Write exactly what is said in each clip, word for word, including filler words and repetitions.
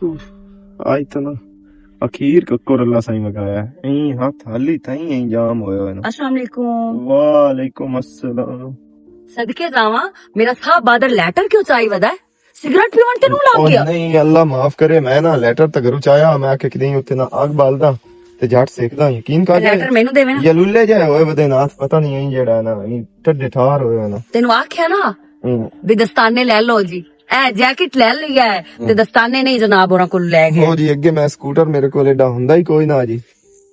اوف، آج تو نا اخیر ککر اللہ سائیں مکایا۔ ایں ہاتھ حالی تائیں ایں جام ہویا ہویا نا۔ السلام علیکم۔ وعلیکم السلام۔ صدقے جاواں، میرا صاحب بادر لیٹر کیوں چائی ودا ہے؟ سگریٹ پیون تے نوں لگ او گیا؟ نہیں، اللہ معاف کرے، میں نا لیٹر تے گھروں چایا، میں آکھیا کدی اتھے نہ اگ بالدا تے جٹ سیکدا، یقین کر۔ لیٹر مینوں دیوے نا۔ یہ لولے جائے ہوئے ودے ناتھ، پتہ نہیں ایں جڑا نا، ایں ٹڈے ٹھار ہوئے نا۔ تینوں آکھیا نا، ہوں۔ بھی دستانے لے لو جی، اے جیکٹ لے لیا ہے، تے دستانے نہیں جناب ہوراں کول لے گئے۔ ہو جی، اگے میں سکوٹر میرے کول ایڈا ہوندا ہی کوئی نہ جی۔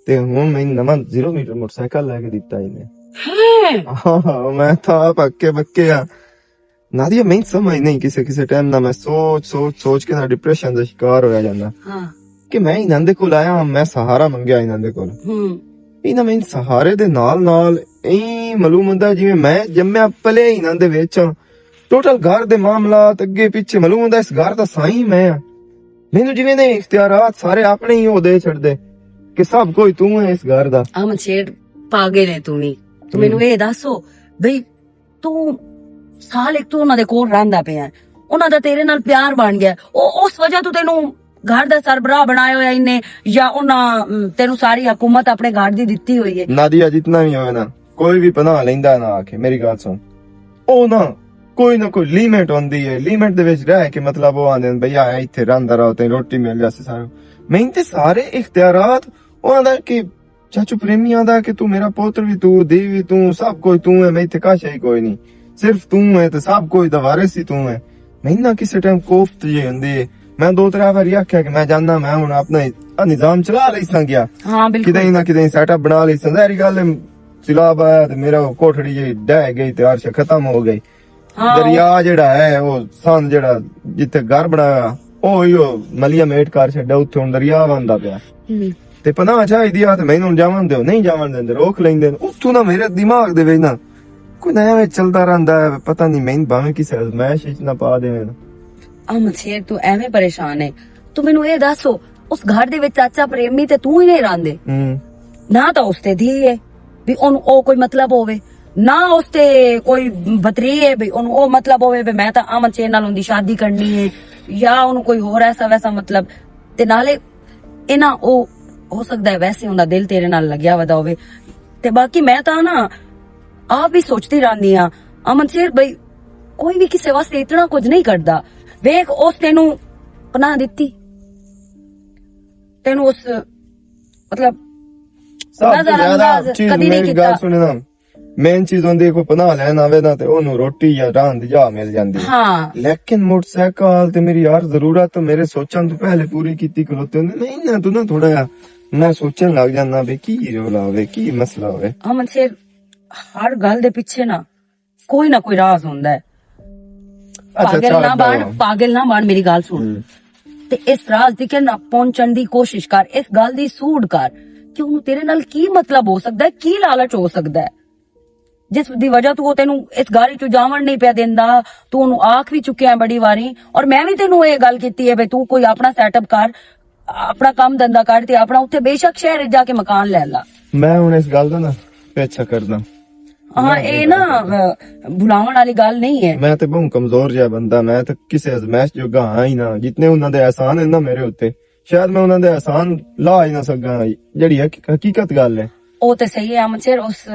تے ہن میں نواں زیرو میٹر موٹر سائیکل لے کے دتا ہی نے۔ ہیں؟ ہاں، میں تھا پکے پکے آ۔ نادیا، میں سمجھ نہیں، کسے کسے ٹائم نہ میں سوچ سوچ سوچ کے نہ ڈپریشن دا شکار ہویا جانا۔ ہاں۔ کہ میں انہاں دے کول آیا ہاں، میں سہارا منگیا انہاں دے کول۔ ہوں۔ انہاں میں سہارے دے نال نال ایں معلوم ہوندا جویں میں جمیا پلے انہاں دے وچ ہاں۔ ٹوٹل گھر دے معاملات اگے پیچھے معلوم ہوندا، اس گھر دا سائیں میں ہاں۔ مینوں جویں دے اختیارات سارے اپنے ہی او دے چھڑ دے کہ سب کوئی تو ہے اس گھر دا۔ احمد شیر، پاگل ہے تو نہیں۔ تو مینوں یہ دسو بھئی، تو سال ایک تو انہاں دے کول رہندا پیا ہے، انہاں دا تیرے نال پیار بن گیا ہے۔ او اس وجہ تو تینوں گھر دا سربراہ بنایا ہویا انہیں، یا انہاں، ام، تینوں ساری حکومت اپنے گھر دی دتی ہوئی ہے؟ نادیا، جتنا بھی ہوئے نا، کوئی بھی پناہ لیندا نہ آکھے، میری گل سن۔ او نا، کوئی نہ کوئی لیمٹ ہوندی ہے، لیمٹ دے وچ رہ کے، مطلب، او آندے نے، "بھئی، آ ایتھے رہندا رہو، تیں روٹی مل جاسی سارا۔" میں تے سارے اختیارات، او آندا کہ چاچو پریمی آندا کہ تو میرا پوتر بھی تو، دی بھی تو، سب کوئی تو ہے، میں اتھے کاشا ہی کوئی نہیں۔ صرف تو ہے تے سب کوئی دا وارث ہی تو ہے۔ میں نہ کسے ٹائم کوفت جی ہوندی ہے۔ میں دو ترے واری آکھیا کہ میں جانا، میں ہن اپنا ہی نظام چلا لیساں گیا۔ ہاں، بالکل۔ کدے نہ کدے سیٹ اپ بنا لیساں۔ ظاہری گل ہے، سیلاب آیا تے میرا وہ کوٹھڑی جی ڈہ گئی تے عرش ختم ہو گئی۔ ہاں۔ دریا جڑا ہے، وہ سن جڑا جتھے گھر بنایا، او ہی او ملیا میٹ کر چھڈیا، اتھے ہن دریا وندا پیا۔ ہم۔ تے پناہ چاہیدی آ تے مینوں جاون دیو، نہیں جاون دیندے، روک لیندے نے۔ اتھوں نہ میرے دماغ دے وچ نہ کوئی نیا وچ چلدا رہندا ہے، پتہ نہیں میں بھاویں کسے ازمائش وچ نہ پا دیویں نا۔ احمد شیر، تو ایویں پریشان ہے، تو مینوں اے دس، اس گھر دے وچ چاچا پریمی تے تو ہی نہیں رہندے۔ ہوں۔ نہ تاں اس تے دھی ہے بھی اونوں او کوئی مطلب ہووے، نہ اس تے کوئی بتری ہے بھی اونوں او مطلب ہووے بھی میں تاں احمد شیر نال اوندی شادی کرنی ہے، یا اونوں کوئی ہور ایسا ویسا مطلب۔ تے نالے انہاں او ہو سکدا ہے ویسے اوندا دل تیرے نال لگیا ودا ہووے۔ تے باقی میں تاں نا آپ بھی سوچدی رہندی ہاں، امن شیر بھائی کوئی بھی کسے واسطے اتنا کچھ نہیں کردا۔ ویکھ، اس تینوں پناہ دتی، تینوں اس، مطلب، سب تو نظر زیادہ انداز چیز کدی نہیں میری کیتا۔ گل سننا، مین چیز ہوندی ہے، کوئی پناہ لین آوے نا تے اونوں روٹی یا راند یا مل جاندی ہے۔ ہاں۔ لیکن موٹر سائیکل تے میری ہر ضرورت تو میرے سوچن تو پہلے پوری کیتی کھلوتے ہوندے۔ میں انہاں تو نا تھوڑا جہا میں سوچن لگ جانا، بے کی رولا ہوے، کی مسئلہ ہوے۔ امن شیر، ہر گل دے پیچھے نا کوئی نہ کوئی راز ہوندا ہے۔ اچھا، پاگل اچھا، نہ بن، پاگل نہ بن، میری گل سن۔ ہم۔ تے اس راز دی کہ نہ پہنچن دی کوشش کر، اس گل دی سوڈ کر کہ اونوں تیرے نال کی مطلب ہو سکدا ہے، کی لالچ ہو سکدا ہے، جس دی وجہ تو وہ تینوں اس گھر وچوں جاون نہیں پیا دیندا۔ تو اونوں آکھ بھی چکیا ہے بڑی واری، اور میں بھی تینوں یہ گل کیتی ہے بھی تو کوئی اپنا سیٹ اپ کر، اپنا کم دھندا کر تے اپنا اتھے بے شک شہر جا کے مکان لے لا۔ میں ہن اس گل دا نا پیچھا کردا۔ ہاں، میں اے نا، بھلاون والی گل نہیں ہے۔ میں تے بہت کمزور جہا بندہ، میں تے کسے ازمائش جوگا ہاں ہی نہ۔ جتنے انہاں دے احسان ہیں نا میرے اُتے، شاید میں انہاں دے احسان لا ہی نہ سکاں۔ جڑی حقی-، حقیقت گل ہے۔ او تے صحیح ہے، امن شیر، اس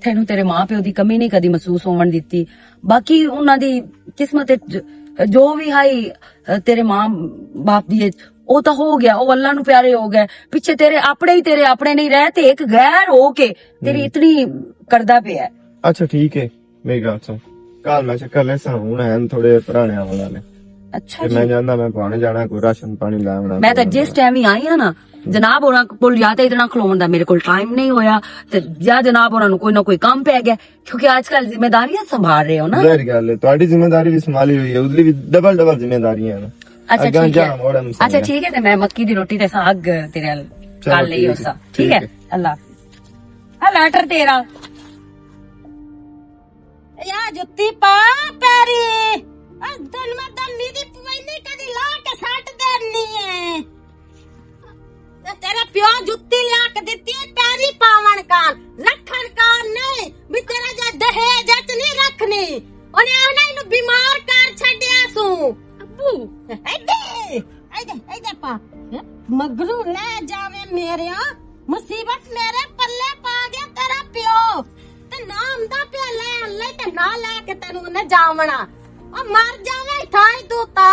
تینوں تیرے ماں پیو دی کمی نہیں کدی محسوس ہون دتی۔ باقی انہاں دی قسمت وچ جو بھی ہائی، تیرے ماں باپ دی، او تاں ہو گیا، او اللہ نوں پیارے ہو گئے۔ پچھے تیرے اپنے ہی تیرے اپنے نہیں رہ تے ایک غیر ہو کے تیری اتنی کردا پیا ہے۔ اچھا، ٹھیک ہے، میری گل سن۔ کل میں چکر لیساں، ہن ہیں تھوڑے پرانے آون والے۔ اچھا تے میں جی۔ جاندا میں پانے جانا، کوئی راشن پانی لے آونا، میں تاں کوئی جس ٹائم ہی آئی ہاں نا، جناب ہوراں کول یا تاں اتنا کھلون دا میرے کول ٹائم نہیں ہویا، تے یا جناب ہوراں نوں کوئی نہ کوئی کم پے گیا، کیونکہ آج کل ذمہ داریاں سنبھال رہے ہو نا۔ ظاہر گل ہے، تہاڈی ذمہ داری بھی سنبھالی ہوئی ہے، ادلی بھی ڈبل ڈبل ذمہ داریاں ہیں نا۔ اچھا، اگاں ٹھیک ہے۔ جا موڑا مسئلہ۔ اچھا، ٹھیک ہے، تے میں مکی دی روٹی تے ساگ تیرے نال چلو، کر لئی ٹھیک ہے، ہوسا۔ ٹھیک ٹھیک ہے، ہے۔ اللہ۔ آ لیٹر تیرا۔ یا جُتی پا پیری۔ اس دن میں دم میری پوئی نہیں کدی لا کے سٹ دینی ہے۔ تے تیرے پیو جُتی لیا کے دتی ہے پیری پاون کار، رکھن کار نہیں، بھی تیرا جا دہیج اچ نہیں رکھنی۔ انہیں آنا اینو بیمار کر چھڈیا سوں۔ ابو۔ ایڈی۔ اے دے، اے دے پا۔ مگرو لے جاوے میرے، مصیبت میرے پلے پا گیا تیرا پیو۔ تے نام دا پیا لے، اللہ تے نہ لے کے تینوں نے جاونا۔ او مر جاوے تھائی تو تا۔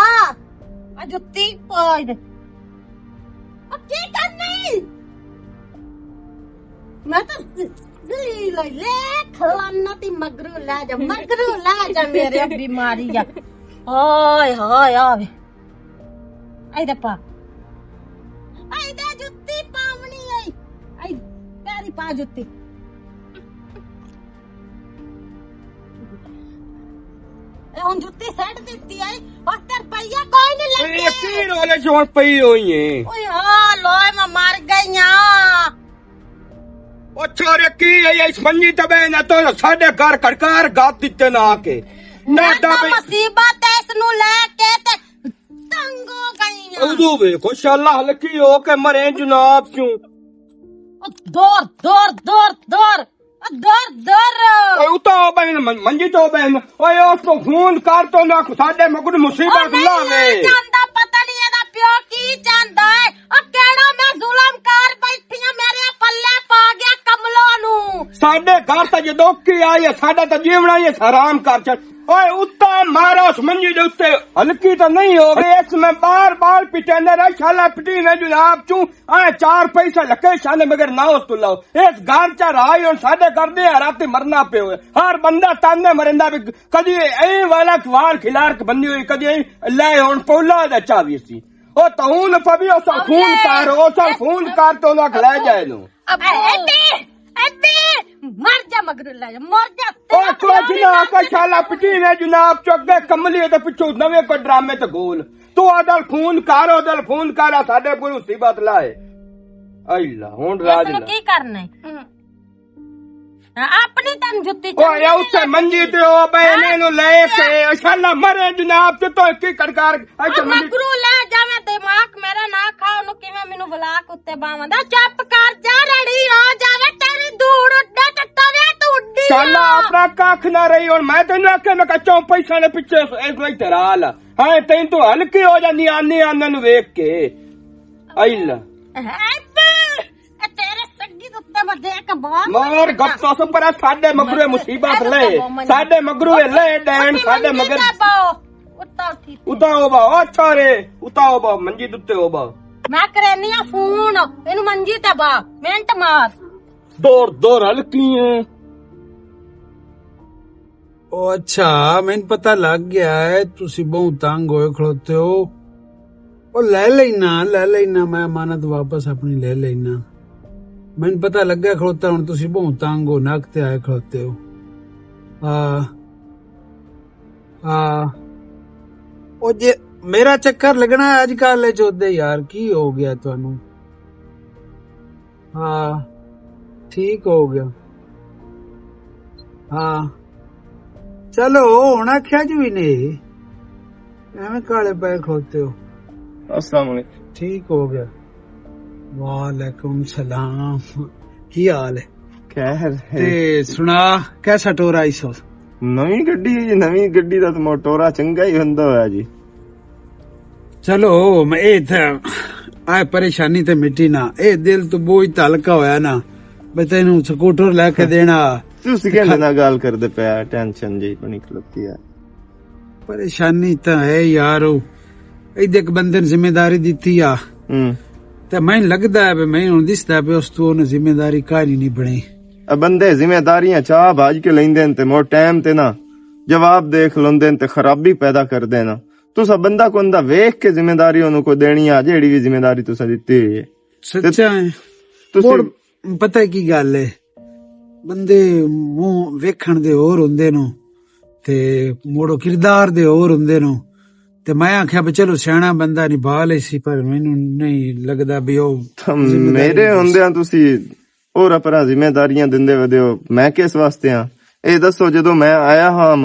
او جتی پوج دے۔ او کی کرنی؟ میں تو ذلیل ہوئی۔ لے کھلانا تی مگرو لے جا، مگرو لے جا میرے بیماری جا۔ ہائے، ہائے، آوے۔ اے دے پا۔ اے دے جتی پاونی اے۔ اے پیاری پا جتی۔ اے ہن جتی سیٹ دتی اے۔ اور تر پیا کوئی نہیں لگے۔ اے تین والے جو ہن پئی ہوئی ہیں۔ اوئے ہاں، لوئے میں مر گئی ہاں۔ او چھوڑے کی اے، اس منجی تے بہنا تو ساڈے گھر کڑکار گپ دتے نہ آ کے۔ میں نہ تو ڈبے مصیبت ہے اس نو لے کے تے تنگ ہو گئی ہاں۔ ادو ویکھو، شالا ہلکی ہو کے مرے جناب کیوں؟ او دور، دور، دور، دور۔ او دور، دور۔ اوئے اتاں ہو بہن، من-، منجی تو بہن۔ اوئے اس کو فون کر تو نہ ساڈے مگن مصیبت او نہیں، لاوے۔ اے جاندا پتہ نہیں اے دا پیو کی جاندا ہے۔ او کیڑا میں ظلم کر بیٹھی ہاں، میرے پلے پا گیا کملو نو۔ ساڈے گھر تے جدوں کی آئی ہے، ساڈا تے جیونا ہی حرام کر چھڈ۔ اوئے اتاں مارا اس منجی دے اُتے، ہلکی تے نہیں ہو گئی، اس میں بار بار پٹے نے رہا، شالا پٹی نے جناب چوں، اے چار پیسے لکے شانے مگر نہ اس تو لاؤ۔ اس گھر چا رہا ہی ہن ساڈے گھر دے حالات مرنا پے ہوئے۔ ہر بندہ تانے مرندا بھی کدی اے والا کھوار کھلار کے بندی ہوئی، کدی اے لے ہن پولا دا چاوی سی۔ او تہون پبی او سا فون کر، او سا فون کر تو نہ کھلا جائے نو۔ ابو، اے تے، اے تے، مر جا مگر اللہ جا، مر جا، او تیرا تو بھلا جنا نہیں کا کرنا۔ شالا پٹی نے جناب چوک دے کملی دے پچھو نویں کو ڈرامے تے گول۔ تو ادل فون کر، ادل فون کر، آ ساڈے کوئی مصیبت لائے۔ اے اللہ، ہن راج اس نو اللہ۔ کی کرنا ہے؟ ہاں، اپنی تن جُتی او چنگی اے نہیں اُتے لگدی۔ منجی تے او بے ہاں؟ انہاں نوں لے کے، او شالا مرے جناب، تے تو کی کڑکار، اے او تے منجی مگرو لے جاویں، دماغ میرا نہ کھا، اونوں کیویں مینوں بلا کتے باواں دا۔ چپ کر جا، رڑی ہو جاوے، تیری دھوڑ اُڈے تے توے تو اُڈی شالا آ۔ اپنا ککھ نہ رہی، ہن میں تینوں آکھیا، میں کہا، چوں پیسے نے پچھے اے کوئی تیرا حال آ۔ ہاں، تین تو ہلکی ہو جاندی، آنے آنے نوں ویکھ کے۔ اے اللہ۔ اے تے، اے تیرے سگی دے اُتے میں دے کے بہت مار گپتا سو پر ساڈے مگرو مصیبت لے۔ ساڈے مگرو لے ڈین، ساڈے مگر اتا اٹھی۔ اتا ہو با، او اچھا رے، اتا ہو با، منجی دے اُتے ہو با۔ میں کرنی آ فون، اینو منجی تے با، منٹ مار۔ دور، دور ہلکی ہیں۔ او اچھا، مینوں پتہ لگ گیا ہے، تسی بہوں تنگ ہوئے کھڑوتے ہو۔ او لے لینا، لے لینا، میں امانت واپس اپنی لے لینا۔ مینوں پتہ لگا کھڑوتا، ہن تسی بہوں تنگ ہو، نک تے آئے کھڑوتے ہو۔ ہاں، ہاں۔ او جے میرا چکر لگنا ہے اج کل اچ اودے یار، کی ہو گیا تانوں؟ ہاں، ٹھیک ہو گیا۔ ہاں، چلو، ہن آکھیا جو ہی نہیں، ایویں کالے پے کھوتے ہو۔ السلام علیکم۔ ٹھیک ہو گیا۔ وعلیکم السلام۔ کی حال ہے؟ خیر ہے۔ تے سنا، کیسا ٹورا اس وقت؟ نویں گڈی جی، نویں گڈی دا تے موٹورا چنگا ہی ہوندا ہویا جی۔ چلو، میں اے تے، آئے پریشانی تے مٹی نا، اے دل تو بوجھ تے ہلکا ہویا نا، بے تینوں سکوٹر لے کے دینا۔ تسی کہندے نا گل کردے پیا، ٹینشن جی بنی کھلوتی ہے۔ پریشانی تے ہے یار، او ایدے ایک بندے نے ذمہ داری دتی آ۔ ہوں۔ تے میں لگدا ہے، بے میں ہن دسدا پیا، اس تو انہیں ذمہ داری کاری نہیں بنی۔ اے بندے ذمہ داریاں چا بھاج کے لیندے نے تے مو ٹائم تے نا جواب دیکھ لوندے نے تے خرابی پیدا کردے نا۔ تساں بندہ کون دا ویکھ کے ذمہ داری انہوں کو دینی آ، جیڑی بھی ذمہ داری تساں دتی ہوئی ہے۔ سچا ہے۔ تساں مڑ پتہ ہے کی گل ہے؟ بندے منہ ویکھن دے ہور ہوندے نو، تے مڑو کردار دے ہور ہوندے نو۔ تے میں آکھیا بھی چلو سیاݨا بندہ نبھا لیسی، پر مینوں نہیں لگدا بھی او تم ذمہ داری میرے ہوندیاں تسی اور اپنا ذمہ داریاں دیندے ودے ہو، میں کس واسطے ہاں؟ اے دسو، جدوں میں آیا ہاں،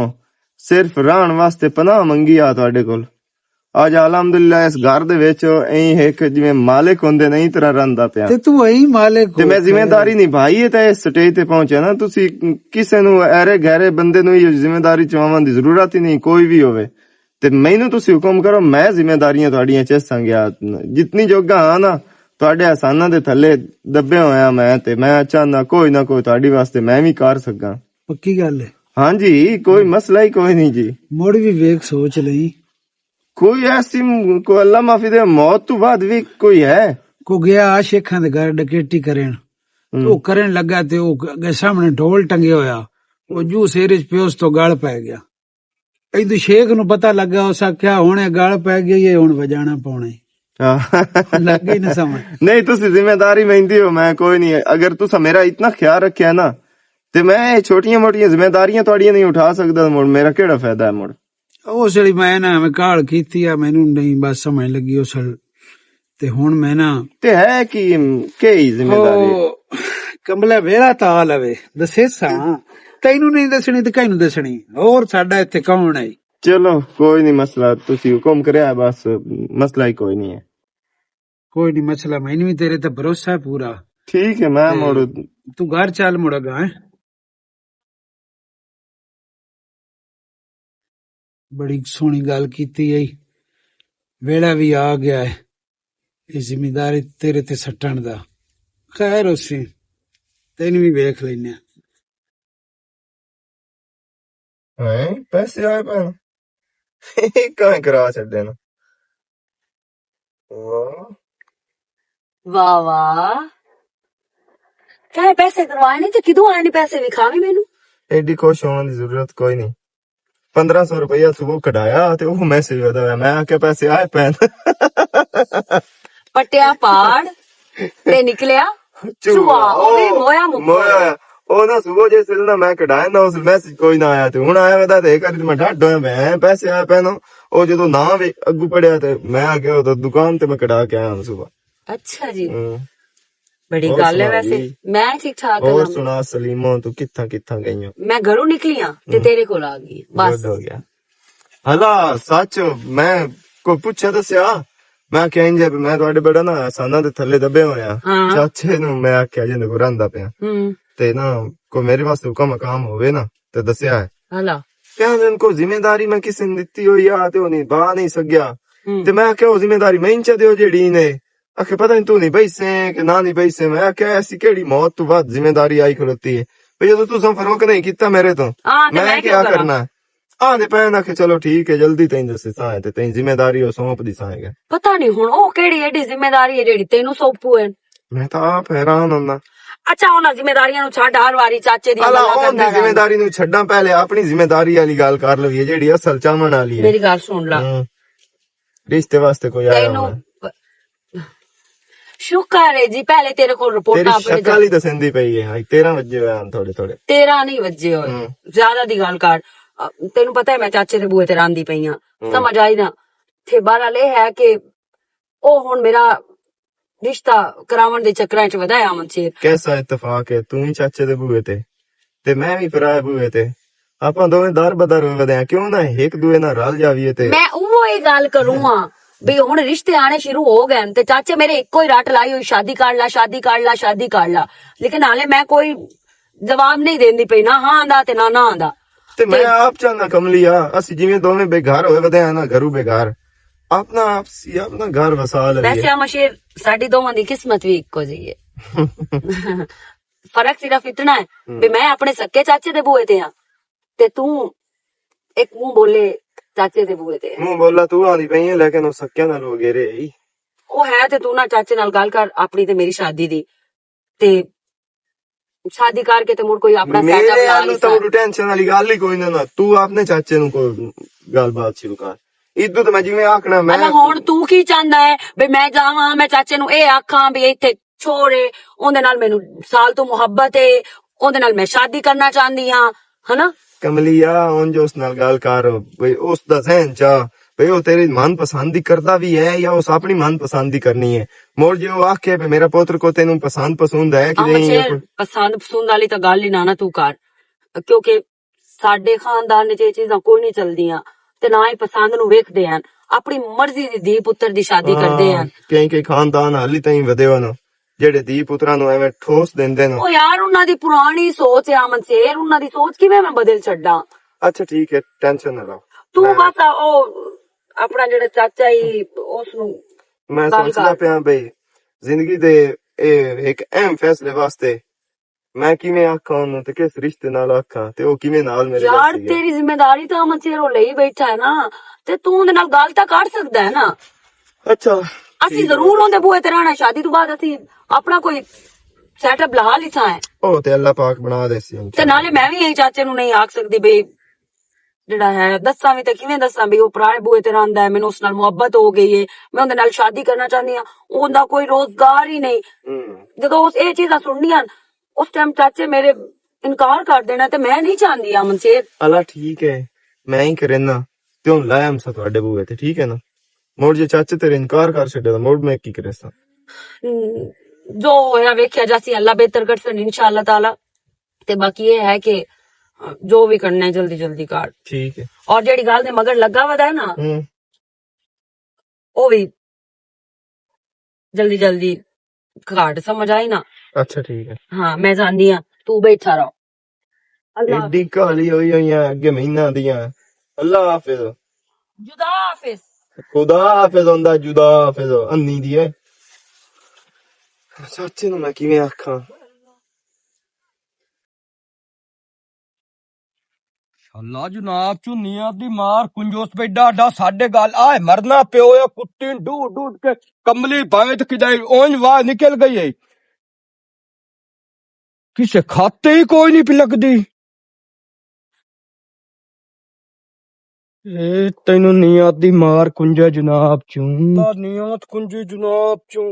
صرف رہن واسطے پناہ منگی آ تہاڈے کول۔ اج الحمدللہ اس گھر دے وچ ایں ہک جویں مالک ہوندے نے، ایں طرح رہندا پیا۔ تے تو ایں مالک تے میں ذمہ داری نبھائی ہے تے اس سٹیج تے پہنچے نا۔ تسی کسے نو ایرے گہرے بندے نو یہ ذمہ داری چواون دی ضرورت ہی نہیں، کوئی بھی ہوے۔ تے مینوں تسی حکم کرو، میں ذمہ داریاں تہاڈیاں چیساں گیا۔ جتنی جوگا ہاں نا، تہاڈے احساناں دے تھلے دبے ہویا میں، تے میں چاہنا کوئی نہ کوئی تہاڈی واسطے میں وی کر سکاں۔ پکی گل ہے۔ ہاں جی، کوئی مسئلہ ہی کوئی نہیں جی۔ مڑ وی ویکھ سوچ لئی۔ کوئی ایسی م-، کوئی اللہ معافی دے، موت تو بعد وی کوئی ہے؟ کو گیا شیخاں دے گھر ڈکیٹی کرن۔ ہم۔ تو کرن لگا تے او اگے سامنے ڈھول ٹنگے ہویا۔ او جو سیر وچ پیوس تو گل پے گیا۔ ایدو شیخ نو پتہ لگا، اس آکھیا، "ہن اے گل پے گئی ہے، ہن وجانا پونا ہے۔" ہاں۔ لگ گئی نا سمجھ۔ نہیں، تسی ذمہ داری میندی ہو، میں کوئی نہیں۔ اگر تسا میرا اتنا خیال رکھیا نا، تے میں اے چھوٹیاں موٹیاں ذمہ داریاں تہاڈیاں نہیں اٹھا سکدا، مڑ میرا کیڑا فائدہ ہے مڑ؟ اس ویلے میں نا ایویں کال کیتی آ، مینوں نہیں بس سمجھ لگی اس ویلے۔ تے ہن میں نا تے ہے کی، کئی ذمہ داری؟ او، کمبلا ویلا تا لوے، دسے سا۔ تینوں نہیں دسنی تے کینوں دسنی؟ اور ساڈا ایتھے کون ہے؟ چلو، کوئی نہیں مسئلہ، تسی حکم کریا بس، مسئلہ ہی کوئی نہیں ہے۔ کوئی نہیں مسئلہ، مینوں بھی تیرے تے بھروسہ ہے پورا۔ ٹھیک ہے، میں تے مڑ تو گھر چل مڑ گا، ہیں؟ بڑی سوہنی گل کیتی ہے۔ ویلا وی آ گیا ہے، یہ ذمہ داری تیرے تے سٹن دا۔ خیر، اسی تینوں وی ویکھ لینے آں۔ ہیں، پیسے آئے پین؟ کہیں کرا چھڈے نا۔ واہ۔ واہ واہ۔ کہے پیسے کروائے نہیں تے کدوں آئے نہیں پیسے؟ وکھاویں مینوں۔ ایڈی خوش ہون دی ضرورت کوئی نہیں۔ پندرہ سو روپیہ صبح کڈایا تے او میسج ودا ہویا۔ میں آکھیا پیسے آئے پین۔ پٹیا پاڑ تے نکلیا چوہا۔ چوہا، او وی او مویا مکا۔ مویا۔ او نا صبح جس ویلے نا میں کڈایا نا، اس میسج کوئی نہ آیا۔ تے ہن آیا ودا تے ایک واری میں ڈڈ ہویا، میں پیسے آئے پین۔ او جدوں نہ وی اگوں پڑیا تے میں آ کے او دکان تے میں کڈا کے آیا ہوں صبح۔ اچھا جی۔ ہوں۔ بڑی اور گل ہے سنا ویسے۔ جی۔ میں ٹھیک ٹھاک اور ہاں۔ سنا سلیمہ، تو کتھاں کتھاں گئی ہو؟ میں گھروں نکلی ہاں تے ہوں۔ تیرے کول آ گئی۔ بس۔ گڈ ہو گیا۔ ہلا، سچ، میں کوئی پوچھا دسیا؟ میں کہیں جے میں تہاڈے بڑا نا احساناں دے تھلے دبے ہوئے آں۔ ہاں۔ چاچے نوں میں آکھیا جے نوں رہندا پیا۔ ہوں۔ تے نا کوئی میرے واسطے حکم مقام ہووے نا تے دسیا ہے۔ ہلا۔ کہندے نے کوئی ذمہ داری میں کسے نے دتی ہوئی آ تے او نہیں با نہیں سگیا۔ ہوں۔ تے میں آکھیا او ذمہ داری میں انچا دیو جیڑی نے۔ آکھے پتہ نہیں تو نہیں بھائی سے کہ نہ نہیں بھائی سے۔ میں آکھیا ایسی کیڑی موت تو بعد ذمہ داری آئی کھلوتی ہے؟ بھئی جدوں تساں فروغ نہیں کیتا میرے تو، ہاں، تے میں میں کیا کیوں کراں؟ کرنا؟ آ دے پین آکھے چلو ٹھیک ہے، جلدی تئیں دسے سائیں تے تئیں ذمہ داری او سونپ دی سائیں گے۔ پتہ نہیں ہن او کیڑی ایڈی ذمہ داری ہے جیڑی تینوں سونپو ہے؟ میں تاں آپ حیران ہوندا۔ اچھا، انہاں ذمہ داریاں نوں چھڈ، ہر واری چاچے دی الا گلاں اون دی کردا ذمہ رہنا۔ داری نوں چھڈاں، پہلے اپنی ذمہ داری والی گل کر لویے جیڑی اصل چاہن والی ہے۔ میری گل سن لا۔ ہوں۔ رشتے واسطے کوئی آیا تینوں ہونا۔ پ-، شکر ہے جی، پہلے تیرے کول رپورٹاں تیری اپنے شکل ہی دسندی پئی ہے، ہائی، تیرہ وجے ہوئے ہن تھوڑے تھوڑے۔ تیرہ نہیں وجے ہوئے، ہوں۔ زیادہ دی گل کر۔ آ، تینوں پتہ ہے میں چاچے دے بوئے تے راندی پئی ہاں۔ ہوں۔ سمجھ آئی نا؟ تے بہرحال اے ہے کہ او ہن میرا رشتہ کراون دے چکراں وچ ودا ہے آمن شیر۔ کیسا اتفاق ہے، تو ہی چاچے دے بوئے تے تے میں وی پرائے بوئے تے۔ آپاں دوویں در بدر ہوئے ودے آں، کیوں نہ ہک دوئے نال رل جاویے تے۔ میں اوہو اے گل کروں ہاں، بھی ہن رشتے آنے شروع ہو گئے تے چاچے میرے اکو ہی رٹ لائی ہوئی، شادی کر لا، شادی کر لا، شادی کر لا۔ لیکن حالے میں کوئی جواب نہیں دیندی پئی، نہ ہاں آندا تے نہ نہ آندا۔ تے میں تے آپ چاہنا کملی آ، اسی جویں دوویں بے گھر ہوئے ودے آں نا، گھرو بے گھر۔ اپنا آپ سی، اپنا گھر وسا لویے۔ ویسے آ مشیر، ساڈی دوواں دی قسمت وی اکو جئی ہے۔ فرق صرف اتنا ہے، ہوں۔ بھی میں اپنے سکے چاچے دے بوئے تے ہاں، تے توں ایک منہ بولے چاچے دے بوئے تے۔ منہ بولا تو آندی پئی ہے، لیکن او سکے نال ہو گئے رے۔ او ہے تے تو نہ چاچے نال گل کر اپنی تے میری شادی دی۔ تے شادی کر کے تے مڑ کوئی اپنا سیٹ اپ میرے لا آلو لے تاں سا۔ ٹینشن والی گل ہی کوئی نہ، نہ۔ تو اپنے چاچے نوں کوئی گل بات شروع کر۔ ادو تے میں جویں آکھنا، میں الا ہن تو کی چاہندا ہے؟ بھئی میں جاواں، میں چاچے نوں اے آکھاں بھئی ایتھے چھوڑ اے، اوندے نال مینوں سال تو محبت اے، اوندے نال میں شادی کرنا چاہندی ہاں، ہے نا؟ کملیا، اونج اس نال گل کر، بھئی اس دا ذہن چا، بھئی او تیری من پسند دی کردا وی ہے یا اس اپنی من پسند دی کرنی ہے؟ مڑ جے او آکھے بھئی میرا پتر کو تینوں پسند پسند ہے کہ آ نہیں، مچھر، پسند پسند والی تاں گل ہی نہ، نہ تو کر، کیونکہ ساڈے خاندان وچ اے چیزاں کوئی نہیں چلدیاں، تے نہ ہی پسند نوں ویکھدے ہن، اپنی مرضی دی دھی پتر دی شادی ہاں، کردے ہن۔ کئی کئی خاندان حالی تائیں ودے ہن، جڑے دھی پتراں نوں ایویں ٹھوس دیندے ہن۔ او یار، انہاں دی پرانی سوچ ہے، آمن شیر، انہاں دی سوچ کیویں میں بدل چھڈاں؟ اچھا ٹھیک ہے، ٹینشن نہ لو۔ تو میں بس او اپنا جڑا چاچا ہی، اس نوں میں گل سوچدا کر۔ پیاں بھئی، زندگی دے اے ہک اہم فیصلے واسطے میں کیویں آکھاں انہوں تے کس رشتے نال آکھاں تے او کیویں نال میرے یار، رہسی ہے؟ تیری ذمہ داری تاں امن سیر او لئی بیٹھا ہے نا، تے توں اوندے نال گل تاں کر سکدا ہے نا۔ اچھا، اسی ٹھیک ہے۔ ضرور اوندے بوئے تے رہنا، شادی تو بعد اسی اپنا کوئی سیٹ اپ لا لیساں ہے۔ او تے اللہ پاک بنا دے سی تے انشاءاللہ۔ نالے میں وی ایں چاچے نوں نہیں آکھ سکدی بھئی جڑا ہے، دساں وی تے کیویں دساں بھئی او پرائے بوئے تے رہندا ہے، مینوں اس نال محبت ہو گئی ہے، میں اوندے نال شادی کرنا چاہندی ہاں، اوندا کوئی روزگار ہی نہیں۔ ہوں۔ جدوں اس اے چیزاں سننیاں، اس ٹائم چاچے میرے انکار کر دینا تے میں نہیں چاہندی امن سیر۔ اللہ ٹھیک ہے، میں ہی کرنا۔ تے ہن لایا ہم سا تہاڈے بوئے تے، ٹھیک ہے نا؟ مڑ جے چاچے تیرے انکار کر چھڈے تاں مڑ میں کی کرے سا؟ ہم، جو ہویا ویکھیا جاسی، اللہ بہتر کرسن انشاءاللہ تعالی۔ تے باقی یہ ہے کہ جو بھی کرنا ہے جلدی جلدی کر۔ ٹھیک ہے۔ اور جیڑی گل دے مگر لگا ودا ہے نا، ہوں۔ او بھی جلدی جلدی گھاٹ سمجھ آئی نا۔ اچھا، ٹھیک ہے۔ ہاں، میں جاندی ہاں، تو بیٹھا رہو۔ اللہ ایڈی کالی ہوئی ہوئی ہیں اگے مہینہ دیاں۔ اللہ حافظ۔ جدا حافظ۔ خدا حافظ ہوندا، جدا حافظ انی دی ہے۔ چاچے نوں میں کیویں آکھاں؟ شالا جناب چوں نیت دی مار کنجوس پہ ڈاڈا ساڈے گال آئے مرنا پیو یا کتی ڈو ڈو کے کملی بھاویں تے کدے اونج واہ نکل گئی ہے۔ کسے کھاتے ہی کوئی نہیں پلک دی۔ اے تینوں نیت دی مار کنجے جناب چوں۔ نیت کنجے جناب چوں۔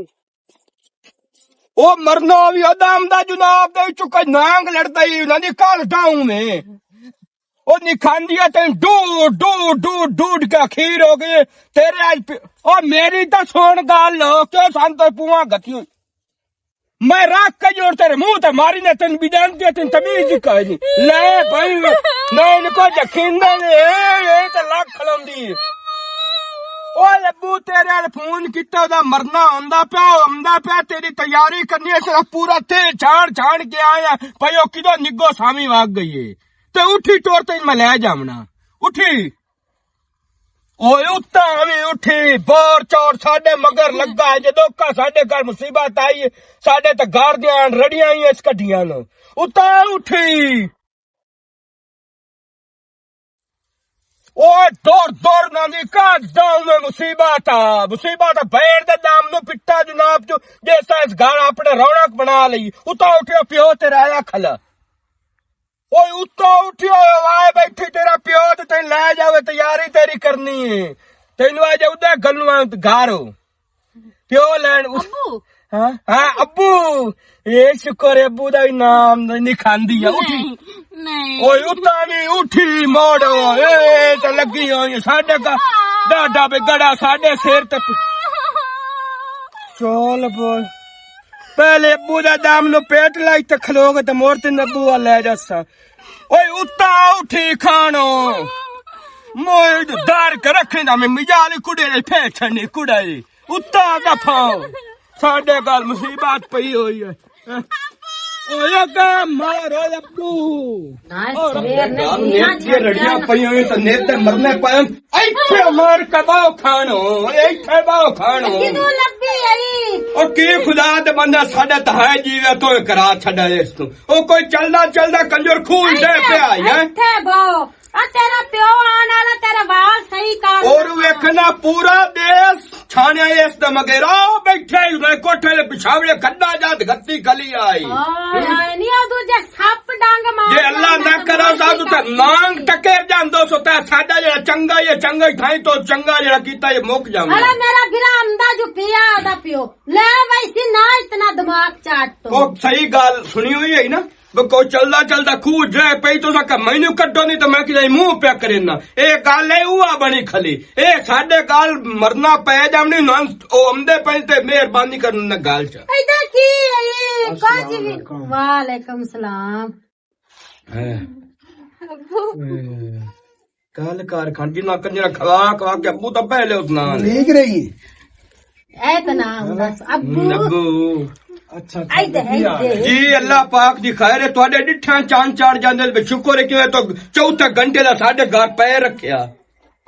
او مرنا وی ادم دا جناب دے وچوں کوئی نانگ لڑدا ہی، انہاں دی کال ڈاؤں میں۔ او نکھاندی ہے تین ڈوڈ، ڈوڈ، ڈوڈ، ڈوڈ کے اخیر ہو گئی۔ تیرے اج پ-، او میری تاں سن گل، کیوں سن تے پواں گتی ہوئی۔ میں رکھ کے جوڑ تیرے منہ تے ماری نے تین بدن تے تین تمیز ہی کوئی نہیں۔ لے بھائی، میں ان کو یقین دے، اے، اے تے لگ کھلوندی ہے۔ او ابو تیرے ال فون کیتا، دا مرنا ہوندا پیا، ہوندا پیا، تیری تیاری کرنی ہے، صرف پورا تے چھان چھان کے آیا، بھائی او کدو نگو سامی واگ گئی ہے۔ تے اٹھی ٹور تے میں لے جاونا۔ اٹھی۔ اوئے اتا وی اٹھی، بور چور ساڈے مگر لگا ہے۔ جدوں کا ساڈے گھر مصیبت آئی ہے، ساڈے تے گھر دیاں رڑیاں ہی اس کڈیاں نو۔ اتا اٹھی۔ اوئے دور دور نہ دی کا داؤں میں مصیبت آ، مصیبت آ، بین دے دام نو پٹا جناب جو، جیسا اس گھر اپنے رونق بنا لئی۔ اتا اٹھیا پیو تیرا آیا کھلا۔ اوئے اتوں اٹھیو ہوئے، آئے بیٹھی تیرا پیو تے تیں لے جاوے، تیاری تیری کرنی ہے۔ تینوں آ جا اودے گلواں گھر ہو۔ پیو لین اس-، ابو۔ ہاں؟ ہاں، ابو۔ اے شکر ہے، ابو دا ہی نام نہیں کھاندی ہے۔ اٹھی۔ نہیں، نہیں۔ اوئے اتاں نہیں اٹھی موڑ۔ اے تے لگی ہوئی ہے۔ ساڈے کا ڈاڈا بے گڑا ساڈے سر تے۔ چول بول۔ پہلے ابو دا دم نو پیٹ لائی تے کھلو کے تے مور تے ابو آ لے جاسا۔ اوئے اتا اٹھی کھانو۔ موئے دار کے رکھیں دا میں مجالی کڑے لے پھیر چھنی کڑے۔ اتا دفاؤ۔ ساڈے گال مصیبت پئی ہوئی ہے۔ اوئے اگا مار اوئے ابو۔ نہ، اور سویر نے یار، نیت یہ رڑیاں پئی ہوئی تو نیت تے مرنے پئے۔ ایتھے مار کے باو کھانو، ایتھے باو کھانو۔ کدوں لبھی آئی؟ او کی خدا دے بندہ ساڈا تہائے جیوے تو کرا چھڈا اس تو۔ او کوئی چلدا چلدا کنجر کھول دے ایتھے، پیا ہے۔ ایتھے باو۔ آ تیرا پیو آن والا، تیرا وال صحیح کر۔ اور ویکھنا پورا دیس چھانیا اس دے مگر آؤ بیٹھے ہی انہیں کوٹھے دے پچھاوڑے کھڈا جات گتی کھلی آئی۔ ہائے، ہائے، نہیں، او دوجے سپ ڈنگ مار جے اللہ نہ کرا سا تو تے مانگ ٹکر جاندو سو تے ساڈا جڑا چنگا یہ چنگا ہی تھائی تو چنگا جڑا کیتا یہ مک جاندو۔ ارے میرا بھرا امدا جو پیا دا پیو۔ لے بھائی سی نہ اتنا دماغ چاٹ تو۔ او صحیح گل سنی ہوئی ہے نا۔ وہ کوئی چلدا چلدا کھو جے پئی تو سا کہ مینوں کڈو نہیں تو میں کدے منہ پیا کرے نا۔ اے گل ہے اوہ بنی کھلی۔ اے ساڈے گل مرنا پے جامنی نہ او امدے پے تے مہربانی کرن نہ گل چ۔ ایدا کی ہے؟ کچھ بھی۔ السلام علیکم۔ وعلیکم السلام۔ ہیں۔ ابو۔ اے، گل کر کھان جنہ کنجرا کھوا کھوا کے ابو تو پہلے اس نال۔ ٹھیک رہی۔ اے تو نام دس، ابو۔ ابو۔ اچھا، اچھا، اے دے، اے دے۔ جی، اللہ پاک دی خیر ہے، تہاڈے ڈٹھاں چاند چڑھ جاندے، شکر ہے کہ تو چوتھے گھنٹے دا ساڈے گھر پے رکھیا۔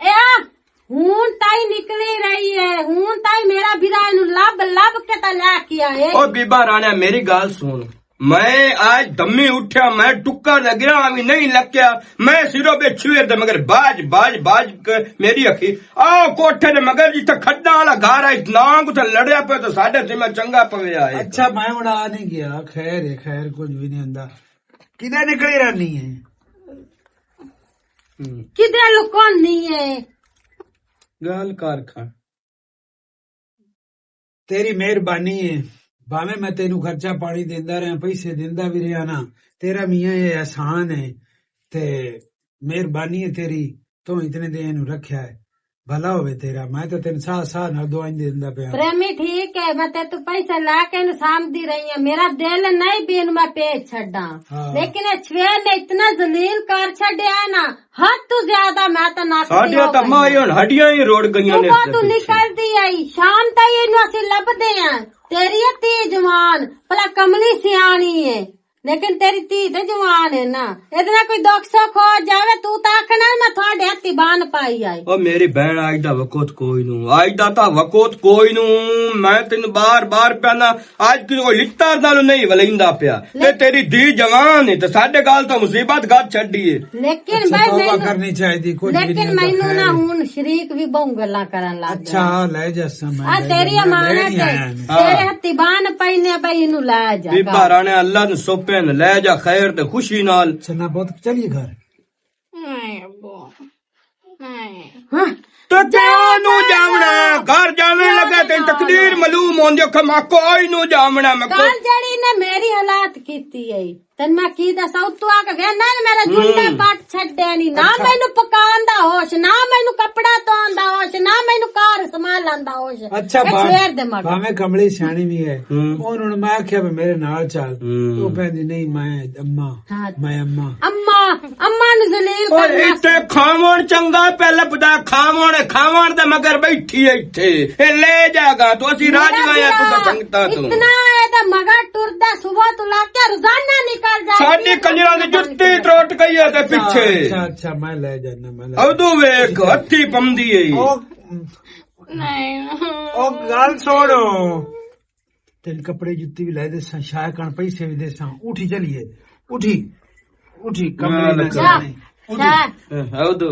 اے آ، ہون تائی نکلی رہی ہے، ہون تائی میرا برا اینو لب لب کے تے لے کے آئے۔ او بیبا رانا، میری گل سن۔ میں آج دمی اٹھیا، میں ٹکر دے گرا بھی نہیں لکیا۔ میں سرو بے چھوئے تے مگر باج، باج، باج کے میری اکھی۔ آ کوٹھے دے مگر جتھے کھڈاں والا گھر ہے، نہ کتے لڑیا پیا تے ساڈے تے میں چنگا پویا ہے۔ اچھا، میں ہن آ نہیں گیا، خیر ہے، خیر کچھ بھی نہیں ہوندا۔ کدے نکلی رہنی ہے؟ کدے لکونی ہے؟ گل کر کھڑ۔ تیری مہربانی ہے، بھاویں میں تینوں خرچہ پانی دیندا رہیا، پیسے دیندا بھی رہیا نا، تیرا میاں یہ احسان ہے تے مہربانی ہے تیری، تو اتنے دن اینوں رکھیا ہے۔ بھلا ہوے تیرا، میں تے تینوں ساہ ساہ نال دعائیں دیندا پیا۔ پریمی ٹھیک ہے، میں تے تو پیسے لا کے اینوں سامدی رہی ہاں، میرا دل نہیں بھی اینوں میں پیچ چھڈاں۔ ہاں۔ لیکن اے چھویر نے اتنا ذلیل کر چھڈیا ہے نا، حد تو زیادہ۔ میں تے نس ساڈیاں تے مائی ہن ہڈیاں ہی روڑ گئیاں نے۔ صبح تو نکلدی آئی، شام تائی اینوں اسی لبدے ہیں۔ تیری اے تی جوان، بھلا کملی سیانی ہے، لیکن تیری تی تے جوان ہے نا۔ ادنا کوئی دکھ سکھ ہو جاوے، تو تا آکھنا میں تھوڑے ہتھی بان پائی آئی۔ او میری بہن، آج دا وقت کوئی نو، آج دا تا وقت کوئی نو۔ میں تین بار بار پہنا، آج کی کوئی لکھتا نالو نہیں ولیندا پیا۔ تے تیری دی جوان ہے، تے ساڈے گال تو مصیبت گھر چھڈی ہے۔ لیکن اچھا، بھائی توبہ مینوں، کرنی چاہیے، کچھ بھی لیکن نہیں مینوں نہ خیر ہے۔ ہن شریک بھی بہوں گلاں کرن لگ اچھا، گئے۔ لے جا سا، میں آ لے تیری جا، میں امانت لے ہے، نہیں آیا۔ تیرے ہتھی بان پئی نے، بھائی اینوں لے جا بی گھر۔ بھارا نے اللہ نوں سوپے نے، لے جا خیر تے خوشی نال۔ چنا بہت چلیے گھر۔ نہیں ابو، نہیں۔ ہاں۔ تے کیوں نوں جاونا؟ گھر جاویں لگا تے تقدیر معلوم ہوندی، او کھما کوئی نوں جاونا میں کو۔ کل جڑی نے میری حالات کیتی ہے، تن میں کی دساں، اتوں آ کے وینا نے میرا جنڈا پٹ چھڈے نہیں، نہ مینوں پکان دا ہوش، نہ مینوں کپڑا دھون دا ہوش، نہ مینوں کار سنبھالن دا ہوش۔ اچھا، اے بھا-، شیر دے مگر۔ بھاویں کملی سیانی بھی ہے، ہوں۔ انہوں نے میں آکھیا بھی میرے نال چل، ہوں۔ تو پہندی نہیں، میں اماں، ہاں۔ میں اماں۔ اماں، اماں نوں ذلیل اوہ، کرنا۔ اتھے کھاون چنگا پیا لبدا، کھاون، کھاون دے مگر بیٹھی ہے اتھے۔ اے لے جا گا، تو اسی راج میرا گئے ہیں، تو بھرا، سنگتا تو۔ اتنا اے تے مگر ٹردا صبح تو لا کے روزانہ نکل جاتی ساڈی ہے۔ کنجراں دی جُتی تروٹ گئی ہے تے اچھا، پچھے۔ اچھا، اچھا، میں لے جانا، میں لے ادو ویکھ، ہتھی پمدی ہے۔ او، نہیں۔ او گل سنو۔ تین کپڑے جُتی بھی لے دے ساں، شاہ کن پیسے بھی دے ساں۔ اٹھی چلیے، اٹھی، اٹھی، کملی نہ جا، جانے۔ اٹھی۔ شاہ۔ ہاں، ادو۔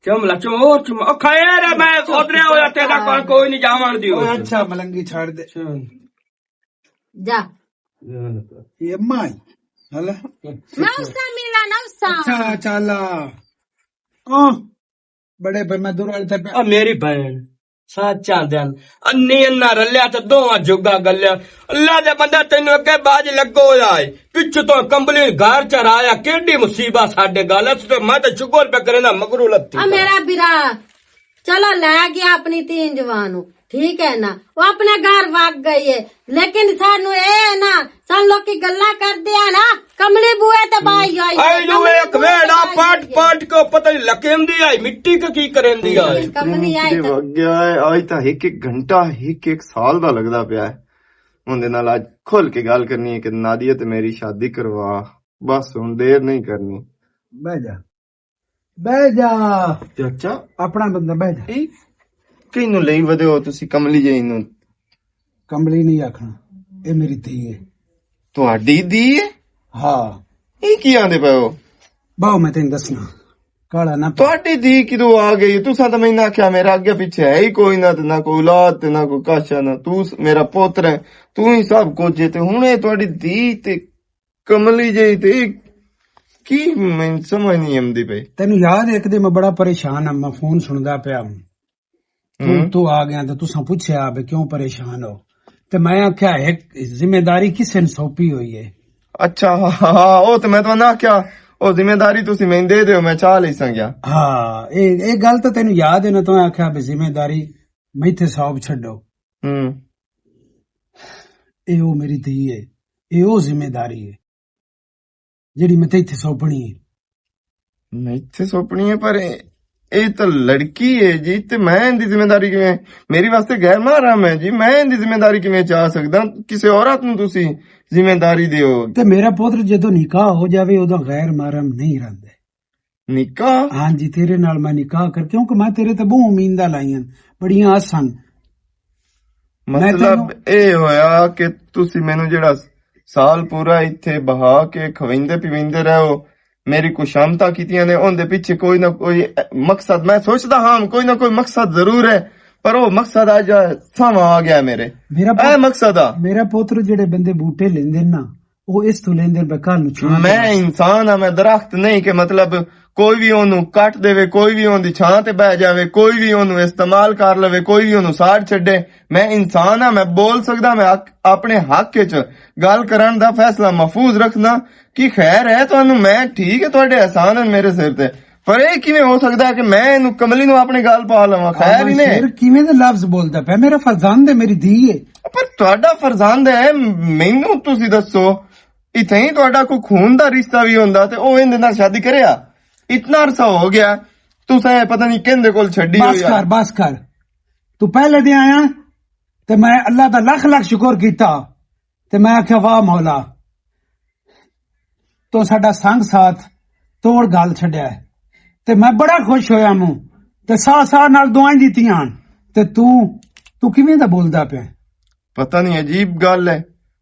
چم لا، چم، او چم، او خیر ہے، میں ادھرے ہویا، تیرا کول کوئی نہیں جاون دیو۔ او اچھا، ملنگی چھاڑ دے۔ چل۔ جا۔ یہ اماں ہی۔ ہلا؟ نہ اسا ملا، نہ اسا۔ اچھا، چالا۔ او، بڑے بھائی، میں دور والے تے پہ۔ او میری بہن، سچ آندے ہن۔ انی انا رلیا تے دوواں جگا گلیا۔ اللہ دے بندہ، تینوں اگے باج لگو ہویا ہے۔ پچھوں تو کمبلی گھر چرایا، کیڈی مصیبت ساڈے گل۔ اس تے میں تے شکر پہ کرنا، مگرو لتی آ میرا برا، چلو لے گیا اپنی تین جوان نو، ٹھیک ہے نا، وہ اپنے گھر وگ گئی ہے، لیکن سانو اے ہے نا، سان لوکی گلاں کردے آ نا، کملی بوئے تے بائی ہوئی ہے، اے لو کملی ایک بوئے تے ویڑا بائی پاٹ ہوئی ہے۔ پاٹ کے پتہ نہیں لکیندی آئی، مٹی کے کی کریندی آئی۔ کملی آئی تے وگ گیا ہے، آج تا ایک ایک گھنٹہ، ایک ایک سال دا لگدا پیا ہے۔ اون دے نال اج کھل کے گل کرنی ہے کہ نادیہ تے میری شادی کروا، بس ہن دیر نہیں کرنی۔ بہ جا، بہ جا۔ چاچا، اپنا بندہ بہ جا۔ اے کینوں لئی ودے ہو تسی کملی جئی نوں؟ کملی نہیں آکھنا، اے میری دھی ہے۔ تہاڈی دھی ہے؟ ہاں۔ اے کی آندے پئے ہو؟ باؤ، میں تینوں دسنا، کالا نہ پا۔ تہاڈی دھی کدوں آ گئی؟ تساں تاں میں نہ آکھیا، میرا اگے پیچھے ہے ہی کوئی نہ، تے نہ کوئی اولاد، تے نہ کوئی کاشا، نہ تو س-، میرا پوتر ہے، تو ہی سب کچھ ہے۔ تے ہن اے تہاڈی دھی تے کملی جئی تے کی، میں سمجھ نہیں آندی پئی۔ تینوں یاد ہے، ایک دن میں بڑا پریشان ہاں، میں فون سندا پیا ہوں۔ تو، ہوں۔ تو آ گیا تے تساں پوچھیا بھی کیوں پریشان ہو؟ تے میں آکھیا، ایک ذمہ داری کسے نے سونپی ہوئی ہے۔ اچھا، ہاں، ہاں، ہاں، او تے میں تانوں آکھیا، او ذمہ داری تسی میں دے دیو، میں چا لئی ساں گیا۔ ہاں، اے، اے گل تے تینوں یاد ہے نا، تو آکھیا بھی ذمہ داری میں تے سونپ چھڈو۔ ہوں۔ اے او میری دھی ہے، اے او ذمہ داری ہے جیڑی میں تے اتھے سونپنی ہے۔ میں اتھے سونپنی ہے، پر اے، اے تاں لڑکی ہے جی، تے میں ان دی ذمہ داری کیویں، میری واسطے غیر محرم ہے جی، میں ان دی ذمہ داری کیویں چا سکدا؟ کسے عورت نوں تسی ذمہ داری دیو۔ تے میرا پتر جدوں نکاح ہو جاوے، اودوں غیر محرم نہیں رہندے۔ نکاح؟ ہاں جی، تیرے نال میں نکاح کر، کیونکہ میں تیرے تے بہت امیداں لائیاں، بڑیاں آساں۔ میں مطلب، تینوں اے ہویا کہ تسی مینوں جڑا سال پورا ایتھے بہا کے کھویندے پیویندے رہو، میری کشامتاں کیتیاں نے، اون دے پیچھے کوئی نہ کوئی مقصد، میں سوچدا ہاں کوئی نہ کوئی مقصد ضرور ہے، پر وہ مقصد اج سامنے آ گیا میرے۔ میرا اے پوت- مقصد آ۔ میرا پوتر جڑے بندے بوٹے لیندے نا، وہ اس تو لیندے بے کل نو چھان میں۔ انسان ہاں، میں درخت نہیں کہ مطلب کوئی بھی اونوں کٹ دے، کوئی بھی اون دی چھاں تے بہ جاوے، کوئی بھی اونوں استعمال کر لوے، کوئی بھی اونوں ساڑ چھڈے۔ میں انسان ہاں، میں بول سکدا، میں حق، اپنے حق وچ گل کرن دا فیصلہ محفوظ رکھنا۔ کہ خیر ہے تانوں، میں ٹھیک ہے، تہاڈے احسان ہیں میرے سر تے، پر اے کیویں ہو سکدا ہے کہ میں اینوں کملی نوں اپنے گل پا لواں؟ خیر ہی نے۔ شیر کیویں دے لفظ بولدا پیا؟ میرا فرزند ہے، میری دھی ہے۔ پر تہاڈا فرزند ہے، مینوں تسی دسو، اتھے ہی تہاڈا کوئی خون دا رشتہ بھی ہوندا تے او ایندے نال شادی کریا؟ اتنا عرصہ ہو گیا، تساں اے پتہ نہیں کہندے کول چھڈی بس ہوئی آ۔ کر، بس کر۔ تو پہلے دے آیا تے میں اللہ دا لکھ لکھ شکر کیتا تے میں آکھیا، "واہ مولا، تو ساڈا سنگ ساتھ توڑ گل چھڈیا ہے۔" تے میں بڑا خوش ہویا موں تے ساہ ساہ نال دعائیں دتیاں۔ تے تو، تو کیویں دا بولدا پیا؟ پتہ نہیں، عجیب گل ہے۔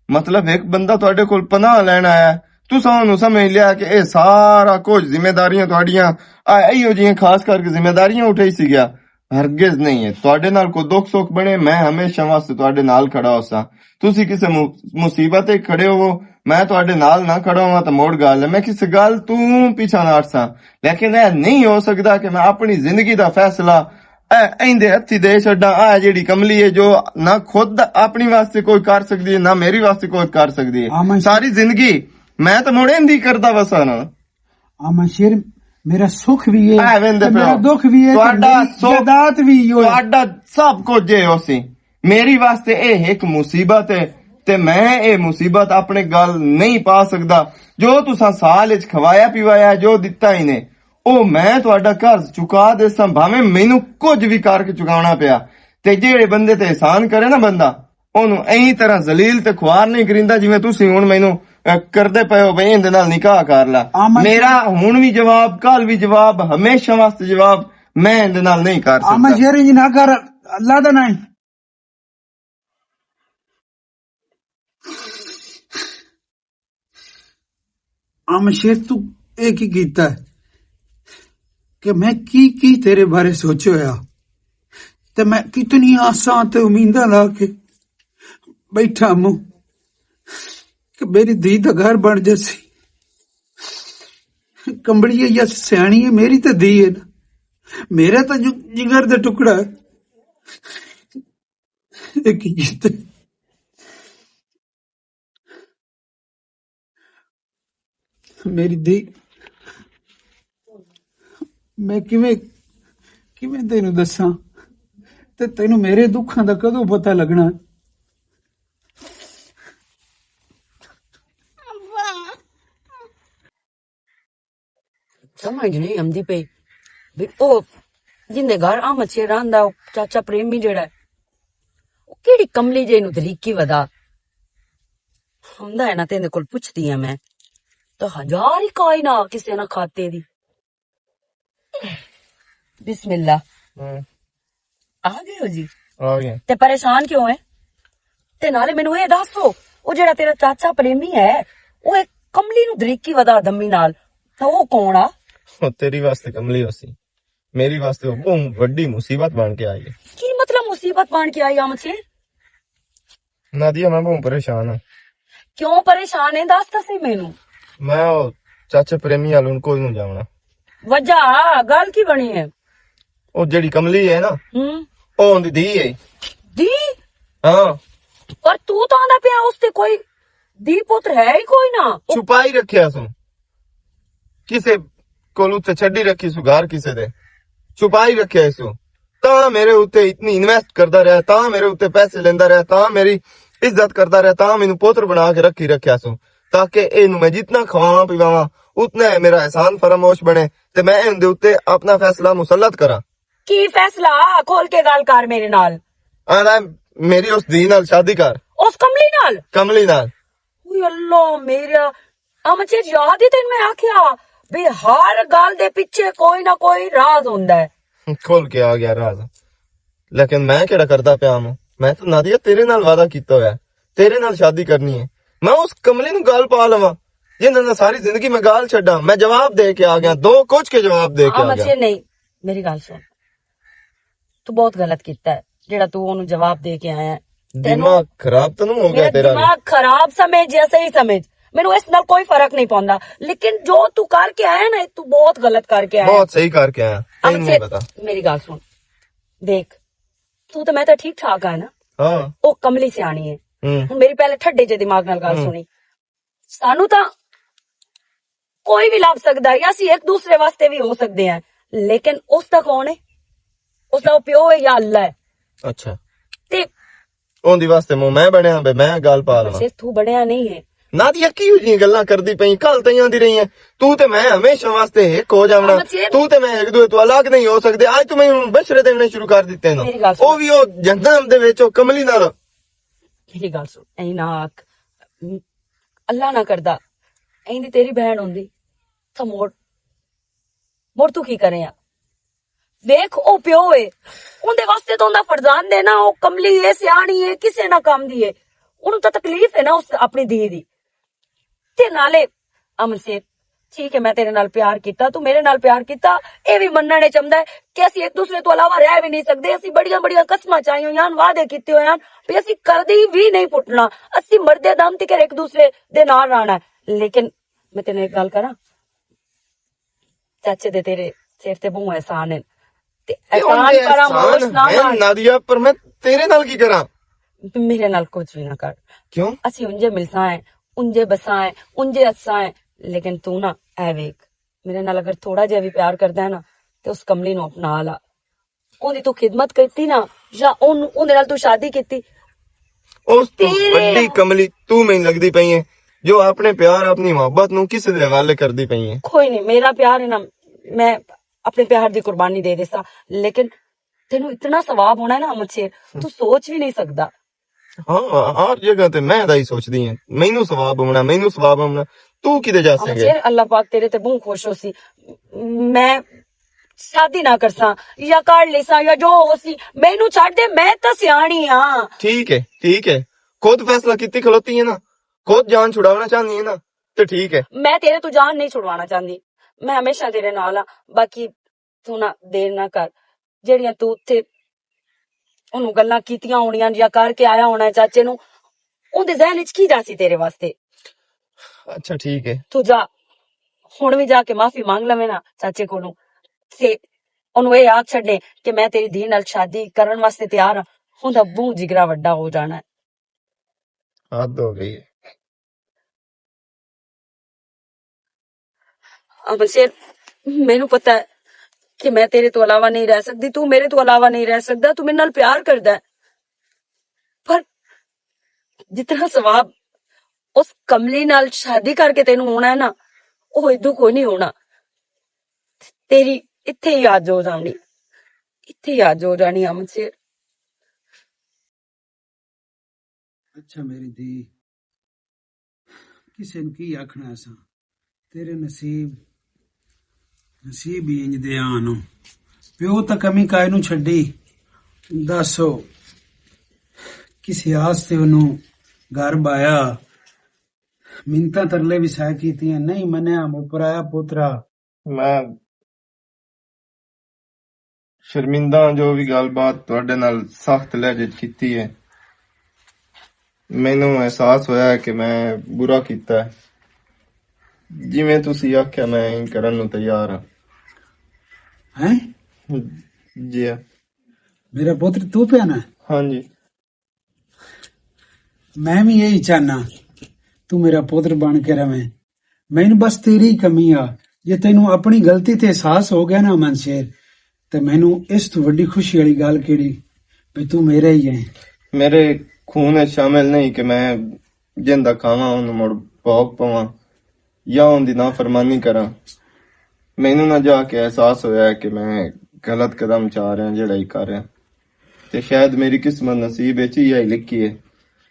مطلب، ایک بندہ تہاڈے کول پناہ لین آیا ہے، تساں اونوں سمجھ لیا کہ اے سارا کچھ ذمہ داریاں تہاڈیاں، آ، ایہو جیاں خاص کر کے ذمہ داریاں اٹھائی سی گیا۔ ہرگز نہیں ہے۔ تہاڈے نال کوئی دکھ سکھ بنے، میں ہمیشہ واسطے تہاڈے نال کھڑا ہوساں۔ تسی کسے مو-، مصیبت تے کھڑے ہوو، میں تہاڈے نال نہ کھڑا ہواں تاں موڑ گل ہے۔ میں کسے گل توں پیچھا نہ ہٹساں، لیکن اے نہیں ہو سکدا کہ میں اپنی زندگی دا فیصلہ اے ایندے ہتھی دے چھڈاں۔ آ جیڑی کملی ہے جو نہ خود اپنی واسطے کوئی کر سکدی ہے، نہ میری واسطے کوئی کر سکدی ہے۔ آمن شیر۔ ساری زندگی میں تاں موڑ ایندی کردا وساں نا۔ آمن شیر، میرا سکھ بھی ہے، اے ویندے تے میرا پیو۔ دکھ بھی ہے، تے تہاڈا میری سکھ، جائیداد بھی ہے۔ تہاڈا سب کچھ جے ہو سی۔ میری واسطے اے ایک مصیبت ہے، تے میں اے مصیبت اپنے گل نہیں پا سکدا۔ جو تساں سال وچ کھوایا پیوایا، جو دتا ہی نے، او میں تہاڈا قرض چکا دیساں، بھاویں مینوں کچھ بھی کر کے چکاونا پیا۔ تے جیڑے بندے تے احسان کرے نا بندہ، اونوں ایں طرح ذلیل تے خوار نہیں کریندا، جویں تسی ہن مینوں، اے، کردے پئے ہو، بھئی ایندے نال نکاح کر لا۔ آمن میرا ہن وی جواب، کل وی جواب، ہمیشہ واسطے جواب، میں ایندے نال نہیں کر سکدا۔ آمن شیر جی نہ کر، اللہ دا نام۔ آمن شیر، تو اے کی کیتا ہے؟ کہ میں کی کی تیرے بارے سوچ ہویا، تے میں کتنی آساں تے امیداں لا کے بیٹھا موں کہ میری دھی دا گھر بن جاسی۔ کمبڑی ہے یا سیانی ہے، میری تے دھی ہے نا، میرا تے جو جگر دا ٹکڑا ہے۔ اے کی کیتا؟ میری دھی، میں کیویں، کیویں تینوں دساں؟ تے تینوں میرے دکھاں دا کدوں پتہ لگنا؟ سمجھ نہیں آندی پئی بھی او جندے گھر آ مچھے رہندا، او چاچا پریمی جڑا ہے، او کیڑی کملی جے نوں دلیکی ودا ہوندا ہے نا۔ تیندے کول پچھدی ہاں میں، تو ہزار ہی کائی نہ کسے نہ کھاتے دی۔ بسم اللہ۔ ہاں۔ آ گئے ہو جی؟ آ گئے۔ تے پریشان کیوں ہے؟ تے نالے مینوں اے دس، او، او جڑا تیرا چاچا پریمی ہے، او ایک کملی نو دریکی ودا دمی نال، تے او کون آ؟ او تیری واسطے کملی ہوسی، میری واسطے او بہت وڈی مصیبت بن کے آئی ہے۔ کی مطلب مصیبت بن کے آئی آ مچھے؟ نادیا، میں بہت پریشان ہاں۔ کیوں پریشان ہے؟ دس تے سی مینوں۔ میں او چاچے پریمی والوں کوئی نوں جاونا۔ وجہ گل کی بنی ہے؟ او جڑی کملی ہے نا، ہوں۔ او اوندی دھی ہے۔ دھی؟ ہاں۔ پر تو تاں آندا پیا اس تے کوئی دھی پتر ہے ہی کوئی نہ۔ چھپائی رکھیا سوں۔ کسے کولوں تے چھڈی رکھی سو گھر کسے دے، چھپائی رکھیا سو۔ تاں میرے اُتے اتنی انویسٹ کردا رہیا، تاں میرے اُتے پیسے لیندا رہیا، تاں میری عزت کردا رہیا، تاں مینوں پوتر بنا کے رکھی رکھیا سو، تاکہ اینوں میں جتنا کھواواں پیواواں، اتنا اے میرا احسان فراموش بنے تے میں ایندے اُتے اپنا فیصلہ مسلط کراں۔ کی فیصلہ؟ کھول کے گل کر میرے نال۔ آندا میری اس دھی نال شادی کر۔ اس کملی نال؟ کملی نال۔ اوئے اللہ میرا، امجد یاد ہے تینوں میں آکھیا، بھی ہر گل دے پیچھے کوئی نہ کوئی راز ہوندا ہے۔ کھل کے آ گیا راز۔ لیکن میں کیڑا کردا پیا ہاں؟ میں تو نادیہ تیرے نال وعدہ کیتا ہویا ہے، تیرے نال شادی کرنی ہے۔ میں اس کملی نوں گل پا لواں، جنہاں نال ساری زندگی میں گال چھڈاں؟ میں جواب دے کے آ گیا، دو کچھ کے جواب دے کے آ گیا۔ نہیں، میری گل سن، تو بہت غلط کیتا ہے جیڑا تو اونوں جواب دے کے آیا ہے۔ دماغ خراب تو نہیں ہو گیا میرا تیرا؟ دماغ خراب سمجھ یا صحیح سمجھ، مینوں اس نال کوئی فرق نہیں پوندا، لیکن جو تو کر کے آیا نا، تو بہت غلط کر کے آیا۔ بہت صحیح کر کے آیا، تینوں نہیں پتا۔ میری گل سن، دیکھ، تو تے میں تے ٹھیک ٹھاک آ نا۔ ہاں۔ او کملی سیانی ہے۔ ہن میری پہلے ٹھڈے جے دماغ نال گل سنی، سانو تاں کوئی وی لب سکدا ہے، اسی ایک دوسرے واسطے وی ہو سکدے ہیں، لیکن اس دا کون ہے؟ اس دا او پیو ہے یا اللہ ہے؟ اچھا۔ تے اوندی واسطے مو میں بنیا بے، میں گل پا لواں۔ شیر، تو بنیا نہیں ہے۔ نادیہ کی ہو جی گلاں کردی پئی، کل تائیں آندی رہی ہے۔ تو تے میں ہمیشہ واسطے ایک ہو جاونا۔ تو تے میں ایک دوے تو الگ نہیں ہو سکدے۔ اج تو میں بشرے دینے شروع کر دتے نا۔ میری گل سن۔ او وی او جہنم دے وچ او کملی نال۔ میری گل سن، ایں نہ آکھ۔ اللہ نہ کردا، ایں دی تیری بہن ہوندی، تاں مڑ، مڑ تو کی کریں آ؟ ویکھ، او پیو اے، اوندے واسطے تاں اوندا فرزند اے نا، او کملی اے، سیاݨی اے، کسے نہ کم دی اے۔ اونوں تاں تکلیف اے نا اس اپنی دھی دی۔ تے نالے امن سیٹھ، ٹھیک ہے، میں تیرے نال پیار کیتا، تو میرے نال پیار کیتا، اے وی مننا نے چاہندا ہے کہ اسی ایک دوسرے تو علاوہ رہ بھی نہیں سکدے۔ اسی بڑیاں بڑیاں قسماں چاہیاں ہوئیاں، وعدے کیتے ہوئے ہیں، بھی اسی کردی بھی نہیں پٹنا، اسی مردے دم تک ایک دوسرے دے نال رہنا ہے۔ لیکن میں تیرے نال ایک گل کراں، چاچے دے تیرے سر تے بہوں احسان ہیں۔ تے احسان پر ہم ہوش نہ مان۔ نادیہ، پر میں تیرے نال کی کراں؟ میرے نال کچھ بھی نہ کر۔ کیوں؟ اسی انجے ملساں ہیں، انجے بساں ہیں، انجے اساں ہیں، لیکن تو نہ، اے ویکھ، میرے نال اگر تھوڑا جہا بھی پیار کردا ہے نا، تے اس کملی نوں اپنا لا۔ اوندی تو خدمت کیتی نا، یا اون-، اوندے نال تو شادی کیتی۔ اس تو وڈی کملی تو میں لگدی پئی ہے، جو اپنے پیار، اپنی محبت نوں کس دے حوالے کردی پئی ہے۔ کوئی نہیں، میرا پیار ہے نا، میں اپنے پیار دی قربانی دے دیسا، لیکن تینوں اتنا ثواب ہونا ہے نا، امن شیر، تو سوچ بھی نہیں سکدا۔ ہاں، ہر جگہ تے میں دا ہی سوچدی ہاں، مینوں ثواب ہونا، مینوں ثواب ہونا۔ تو کدے جا سکے؟ شیر، اللہ پاک تیرے تے بہت خوش ہو سی۔ میں شادی نہ کرساں یا کر لیساں یا جو ہو سی، مینوں چھڈ دے، میں تاں سیاݨی ہاں۔ ٹھیک ہے، ٹھیک ہے، خود فیصلہ کیتی کھلوتی ہے نا، خود جان چھڑاونا چاہندی ہے نا، تے ٹھیک ہے۔ میں تیرے تو جان نہیں چھڑوانا چاہندی، میں ہمیشہ تیرے نال ہاں۔ باقی تو نہ دیر نہ کر، جیڑیاں تو اتھے اونوں گلاں کیتیاں ہونیاں یا کر کے آیا ہونا ہے چاچے نوں، اوندے ذہن وچ کی جاسی تیرے واسطے؟ اچھا، ٹھیک ہے۔ تو جا، ہن وی جا کے معافی مانگ لویں نا چاچے کولوں، تے اونوں اے آکھ چھڈے کہ میں تیری دھی نال شادی کرن واسطے تیار ہاں۔ اوندا بہوں جگرا وڈا ہو جانا ہے۔ حد ہو گئی ہے۔ امن شیر، مینوں پتہ ہے کہ میں تیرے تو علاوہ نہیں رہ سکدی، تو میرے تو علاوہ نہیں رہ سکدا، تو میرے نال پیار کردا ہے۔ پر جتنا ثواب اس کملی نال شادی کر کے تینوں ہونا ہے نا، او ادو کوئی نہیں ہونا۔ تیری اتھے ہی یاد جو جانی، اتھے ہی یاد جو جانی، امن شیر۔ اچھا میری دھی، کسے نوں کی آکھنا اساں؟ تیرے نصیب، نصیب ہی انج دے آن۔ پیو تاں کمی کائے نوں چھڈی، دسو کسے آس تے اونوں گھر بایا؟ منتاں ترلے وسائے کیتیاں، نہیں منیا، مپرایا پوترا۔ میں شرمندہ ہاں جو بھی گل بات تہاڈے نال سخت لہجے چ کیتی ہے۔ مینوں احساس ہویا ہے کہ میں برا کیتا ہے۔ جویں تسی آکھیا، میں ایں کرن نوں تیار ہاں۔ ہیں؟ جی ہاں۔ میرا پتر تو پیا نا؟ ہاں جی۔ میں بھی یہی چاہنا، تو میرا پتر بن کے رہے۔ مینوں بس تیری ہی کمی آ۔ جے تینوں اپنی غلطی تے احساس ہو گیا نا، امن شیر، تے مینوں اس تو وڈی خوشی والی گل کیڑی، بھی تو میرا ہی ہے۔ میرے خون وچ شامل نہیں کہ میں جن دا کھاواں، اونوں مڑ بھوک پواں یا اون دی نافرمانی کراں۔ مینوں نہ جا کے احساس ہویا ہے کہ میں غلط قدم چا رہا، جڑا ہی کر رہا۔ تے شاید میری قسمت نصیب وچ ہی آئی لکھی ہے،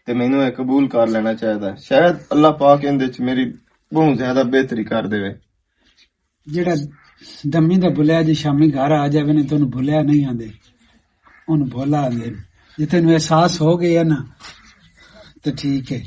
تے مینوں یہ قبول کر لینا چاہیدا ہے۔ شاید اللہ پاک اندے وچ میری بہت زیادہ بہتری کر دے۔ جڑا دمی دا بھولیا جی شامی گھر آ جاوے نے، تے اونوں بھولیا نہیں آندے، اونوں بھولا آندے۔ جے تینوں احساس ہو گیا نا، تے ٹھیک ہے۔